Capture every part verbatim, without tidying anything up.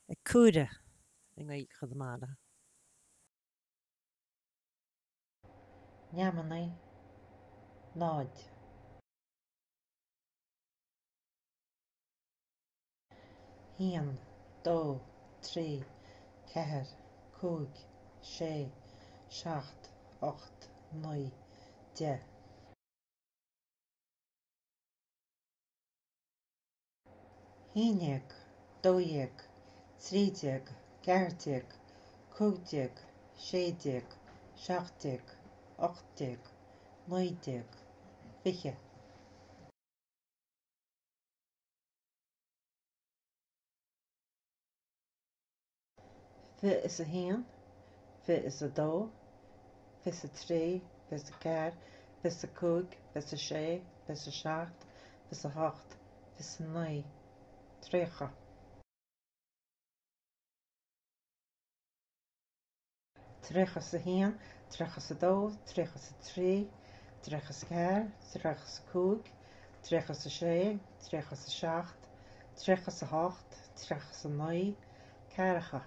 Ag caoraich an aghaidh Chonamara. Neamhní, náid. Haon, dó, trí, ceathair, cúig, sé, seacht, ocht, naoi, deich. Haon déag, dó dhéag, trí déag, ceathair déag, cúig déag, sé déag, seacht déag, ocht déag, naoi déag, fiche. Fiche is a haon, fiche is a dó, fiche is a trí, fiche is a ceathair, fiche is a cúig, fiche is a sé, fiche is a seacht, fiche is a hocht, fiche is a naoi, tríocha. Tríocha is a haon, tríocha is a dó, tríocha is a trí, tríocha is a ceathair, tríocha is a cúig, tríocha is a sé, tríocha is a seacht, tríocha is a hocht, tríocha is a naoi, ceathracha.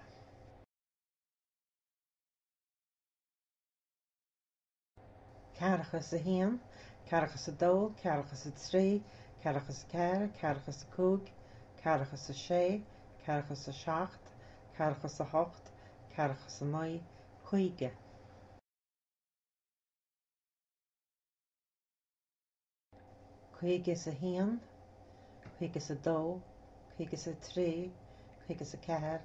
Ceathracha is a haon, ceathracha is a dó, ceathracha is a trí, ceathracha is a ceathair, ceathracha is a cúig, ceathracha is a sé, ceathracha is a seacht, ceathracha is a hocht, ceathracha is a naoi, caoga. Caoga is a haon, caoga is a dó, caoga is a trí, caoga is a ceathair,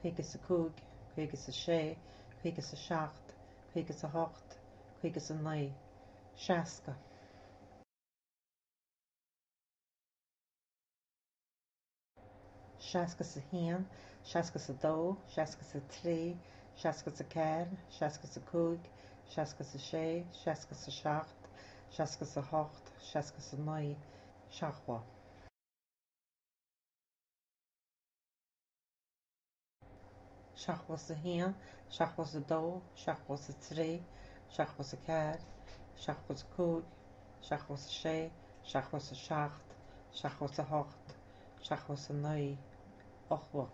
caoga is a cúig, caoga is a sé, caoga is a seacht, caoga is a hocht, caoga is a naoi, seasca. Seasca is a haon, seasca is a dó, seasca is a trí, seasca is a ceathair, seasca is a cúig, seasca is a sé, seasca is a seacht, seasca is a hocht, seasca is a naoi, seachtó. Seachtó is a haon, seachtó is a dó, seachtó is a trí, seachtó is a ceathair, seachtó is a cúig, seachtó is a sé, seachtó is a seacht, seachtó is a hocht, seachtó is a naoi, ochtó.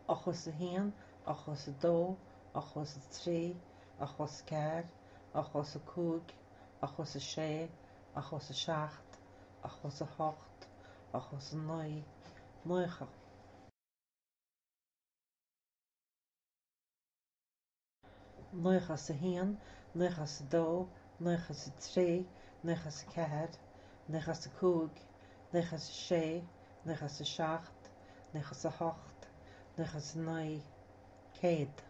Ochtó is a haon, ochtó is a dó, ochtó is a trí, ochtó is a ceathair, ochtó is a cúig, ochtó is a sé, ochtó is a seacht, ochtó is a hocht, ochtó is a naoi, nócha. Nócha is a haon, nócha is a dó, nócha is a trí, nócha is a ceathair, nócha is a cúig, nócha is a sé, nócha is a seacht, nócha is a hocht, nócha is a naoi, céad.